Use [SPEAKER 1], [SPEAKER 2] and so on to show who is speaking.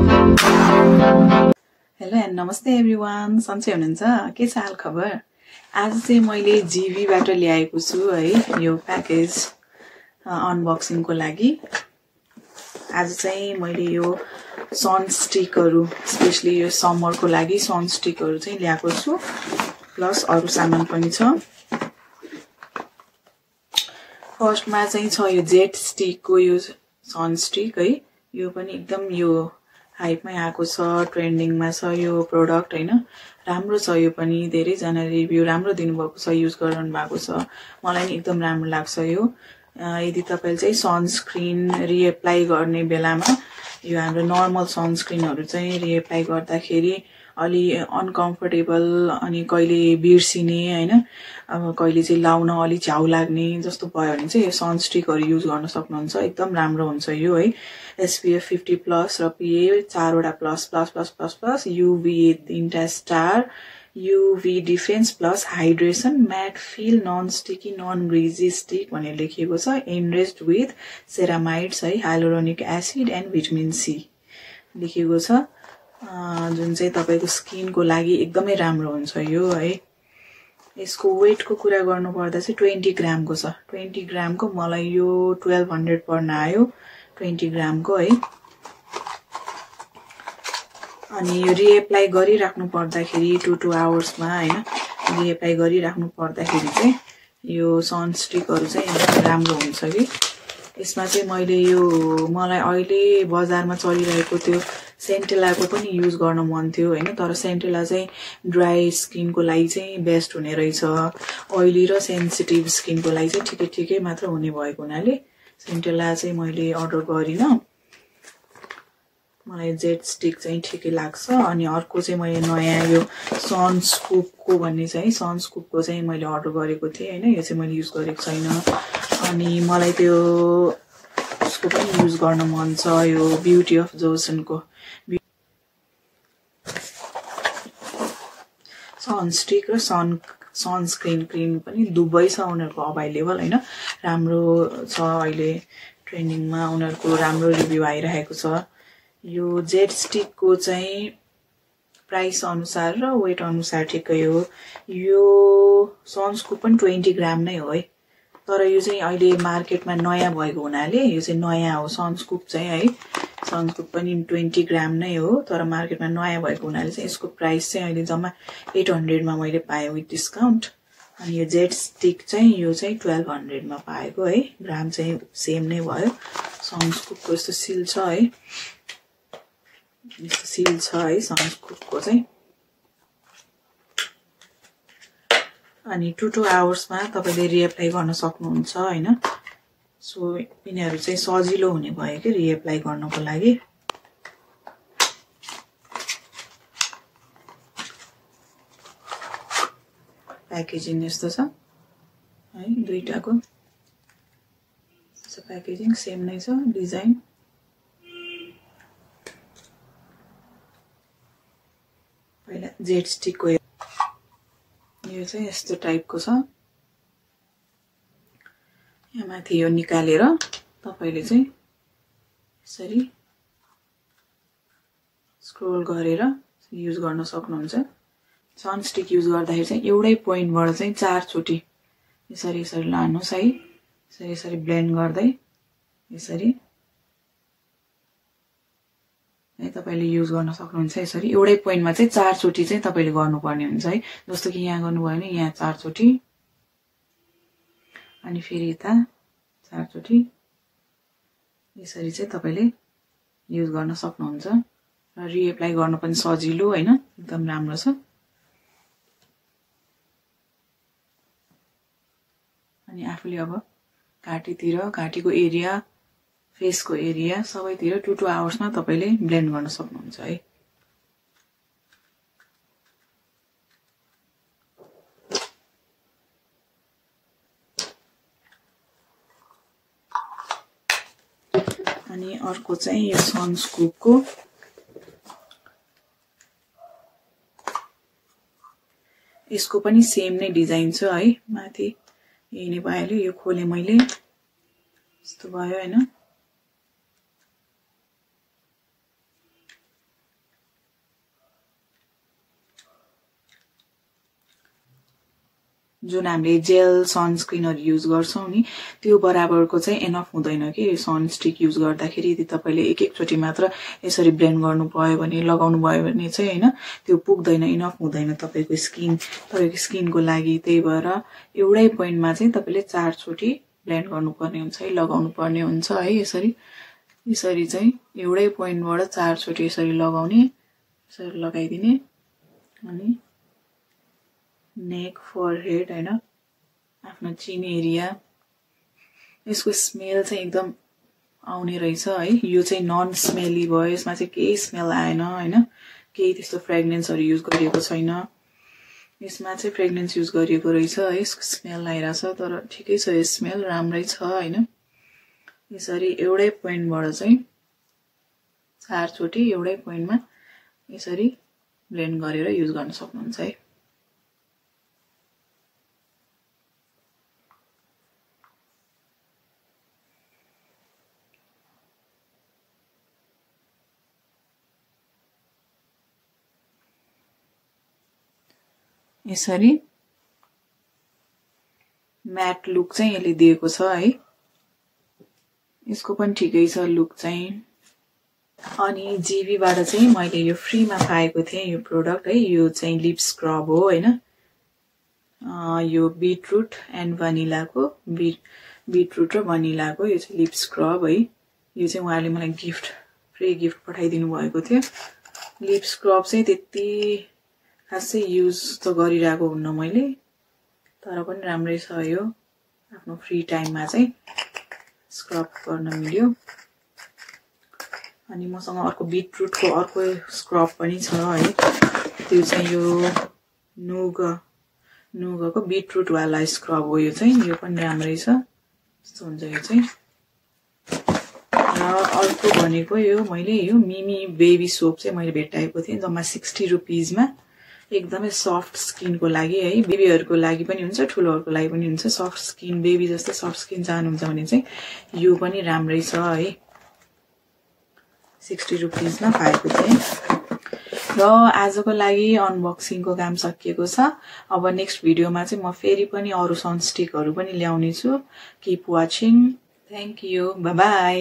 [SPEAKER 1] Hello and नमस्ते everyone, सन्चै हुनुहुन्छ? के छ हाल खबर? आज चाहिँ मैले जीवीबाट ल्याएको छु है यो प्याकेज अनबक्सिङको लागि। आज चाहिँ मैले यो सनस्टिकहरु स्पेशली यो समरको लागि सनस्टिकहरु चाहिँ ल्याएको छु, प्लस अरु सामान पनि छ। फर्स्टमा चाहिँ छ यो जेट स्टिकको यो सनस्टिक है, यो पनि एकदम यो हाइपमै आएको छ, ट्रेन्डिङमा छ यो प्रोडक्ट हैन। राम्रो छ, यो पनि धेरै जना रिभ्यु राम्रो दिनुभएको छ, युज गर्नु भएको छ। मलाई नि एकदम राम्रो लाग्छ यो। यदि तपाईले चाहिँ सनस्क्रिन रिएप्लाई गर्ने बेलामा यो हाम्रो नर्मल सनस्क्रिनहरु चाहिँ रिएप्लाई गर्दाखेरि अलि अनकम्फर्टेबल अनि कहिले बिर्सिने हैन, अब कहिले चाहिँ लाउन अलि झ्याउ लाग्ने जस्तो भयो भने चाहिँ यो सनस्टिकहरु युज गर्न सक्नुहुन्छ। एकदम राम्रो हुन्छ यो है। SPF 50+ र PA 4 वटा प्लस UVA 3टा star, UV defence plus hydration, matte feel, non sticky, non greasy stick भनेर लेखिएको छ। एनरिच्ड विथ सेरामाइड्स है, hyaluronic acid and vitamin C लेखिएको छ, जुन चाहिँ तपाईको स्किनको लागि एकदमै राम्रो हुन्छ यो है। यसको वेटको कुरा गर्नु पर्दा चाहिँ 20 ग्रामको छ। 20 ग्रामको मलाई यो 1200 पर्न आयो 20 ग्रामको है। अनि यो रिएप्लाई गरिराख्नु पर्दाखेरि 2 आवर्समा हैन, रिएप्लाई गरिराख्नु पर्दाखेरि चाहिँ यो सनस्टिकहरु चाहिँ एकदम राम्रो हुन्छ कि। यसमा चाहिँ मैले यो मलाई अहिले बजारमा चलिरहेको त्यो सेन्टेलाको पनि युज गर्न मन थियो हैन, तर सेन्टेला चाहिँ ड्राई स्किनको लागि चाहिँ बेस्ट हुने रहेछ। ऑयली र सेन्सिटिभ स्किनको लागि चाहिँ ठिकै मात्र हुने भएको हुनाले सेन्टेला चाहिँ मैले अर्डर गरिन। मलाई जेट स्टिक चाहिँ ठिकै लाग्छ। अनि अर्को चाहिँ मैले नयाँ यो सनस्कुपको भन्ने चाहिँ सनस्कुपको चाहिँ मैले अर्डर गरेको थिएँ हैन, यो चाहिँ मैले युज गरेको छैन। अनि मलाई त्यो उसको पनि युज गर्न मन छ, यो ब्युटी अफ जोसनको सनस्टिक र सनस्क्रिन क्रिम पनि दुवै छ उनीहरुको अभाइलेबल हैन। राम्रो छ, अहिले ट्रेन्डिङमा उनीहरुको राम्रो रिभ्यु आइरहेको छ। यो जेट स्टिकको चाहिँ प्राइस अनुसार र वेट अनुसार ठिकै हो। यो सनस्कुप पनि 20 ग्राम नै हो है, तर यो चाहिँ अहिले मार्केटमा नयाँ भएको हुनाले यो चाहिँ नयाँ हो सनस्कुप चाहिँ है। सनस्कुप पनि 20 ग्राम नै हो, तर मार्केटमा नयाँ भएको हुनाले चाहिँ यसको प्राइस चाहिँ अहिले जम्मा 800 मा मैले पाएँ विथ डिस्काउन्ट। अनि यो जेट स्टिक चाहिँ यो चाहिँ 1200 मा पाएको है, ग्राम चाहिँ सेम नै भयो। सनस्कुपको यस्तो सिल छ है, यस्तो सिल छ है सनस्कुपको चाहिँ। अनि 2 आवर्समा तपाईले रिएप्लाई गर्न सक्नुहुन्छ हैन। सो यिनीहरु चाहिँ सजिलो हुने भयो के रिएप्लाई गर्नको लागि। प्याकेजिङ यस्तो छ है, दुईटाको प्याकेजिङ सेम नै छ, डिजाइन पहिला जेट स्टिकको यो चाहिँ यस्तो टाइपको छ। यहाँ माथि यो निकालेर तपाईले चाहिँ यसरी स्क्रोल गरेर युज गर्न सक्नुहुन्छ। सनस्टिक युज गर्दाखेरि चाहिँ एउटै पोइन्टबाट चाहिँ 4 चोटी यसरी लानुहोस् है, यसरी ब्लेन्ड गर्दै यसरी है तपाईले युज गर्न सक्नुहुन्छ। यसरी एउटै पोइन्टमा चाहिँ 4 चोटी चाहिँ तपाईले गर्नुपर्ने हुन्छ है। जस्तो कि यहाँ गर्नुभयो भने यहाँ 4 चोटी, अनि फेरि यता 4 चोटी यसरी चाहिँ तपाईले युज गर्न सक्नुहुन्छ। र रिएप्लाई गर्न पनि सजिलो हैन, एकदम राम्रो छ। अनि आफूले अब घाँटीतिर, घाँटीको एरिया, फेसको एरिया सबैतिर 2 आवर्समा तपाईले ब्लेन्ड गर्न सक्नुहुन्छ है। अनि अर्को चाहिँ यो सनस्कुपको यसको पनि सेम नै डिजाइन छ है। माथि यही नै भइहाल्यो, यो खोले मैले यस्तो भयो हैन। जुन हामीले जेल सनस्क्रिनहरु युज गर्छौं नि त्यो बराबरको चाहिँ एनफ हुँदैन के सनस्टिक युज गर्दाखेरि यदि तपाईले एक एकचोटी मात्र यसरी ब्लेन्ड गर्नु भयो भने लगाउनु भयो भने चाहिँ हैन त्यो पुग्दैन इनफ हुँदैन तपाईको स्किनको लागि त्यही भएर एउटै पोइन्टमा चाहिँ तपाईले 4 चोटी ब्लेन्ड गर्नुपर्ने हुन्छ है लगाउनु पर्ने हुन्छ है यसरी चाहिँ एउटै पोइन्टबाट 4 चोटी यसरी लगाउने यसरी लगाइदिने अनि नेक फोरहेड हैन आफ्नो चिन एरिया यसको स्मेल चाहिँ एकदम आउने रहेछ है यो चाहिँ नन स्मेली भयो यसमा चाहिँ केही स्मेल आएन हैन केही त्यस्तो फ्रेग्रेन्सहरु युज गरिएको छैन यसमा चाहिँ फ्रेग्रेन्स युज गरिएको रहेछ है यसको स्मेल आइराछ तर ठिकै छ यो स्मेल राम्रै छ हैन यसरी एउटै पोइन्टबाट चाहिँ 4 चोटी एउटै पोइन्टमा यसरी ब्लेन्ड गरेर युज गर्न सक्नुहुन्छ है यसरी म्याट लुक चाहिँ यसले दिएको छ है यसको पनि ठिकै छ लुक चाहिँ अनि जीबी बाट चाहिँ मैले यो फ्रीमा पाएको थिए यो प्रोडक्ट है यो चाहिँ लिप स्क्रब हो हैन यो बीटरूट एन्ड भनिलाको बीटरूट र भनिलाको यो चाहिँ लिप स्क्रब है यो चाहिँ उहाँले मलाई फ्री गिफ्ट पठाइदिनु भएको थियो लिप स्क्रब चाहिँ त्यति खासै युज त गरिरहेको हुन्न मैले तर पनि राम्रै छ यो आफ्नो फ्री टाइममा चाहिँ स्क्रब गर्न मिल्यो अनि मसँग अर्को बीटरूटको अर्को स्क्रब पनि छ है त्यो चाहिँ यो नुगको बीटरूट वाला स्क्रब हो यो चाहिँ यो पनि राम्रै छ यस्तो हुन्छ यो चाहिँ र अर्को भनेको यो मैले यो मिमी बेबी सोप चाहिँ मैले भेटाएको थिएँ जम्मा 60 रुपैयाँमा एकदमै सफ्ट स्किनको लागि है बेबीहरुको लागि पनि हुन्छ ठुलोहरुको लागि पनि हुन्छ सफ्ट स्किन बेबी जस्तै सफ्ट स्किन चाहनुहुन्छ भने चाहिँ यो पनि राम्रै छ है 60 रुपैयाँमा पाएको थिएँ र आजको लागि अनबक्सिङको काम सकिएको छ अब नेक्स्ट भिडियोमा चाहिँ म फेरि पनि अरु सनस्टिकहरु पनि ल्याउने छु keep watching thank you bye bye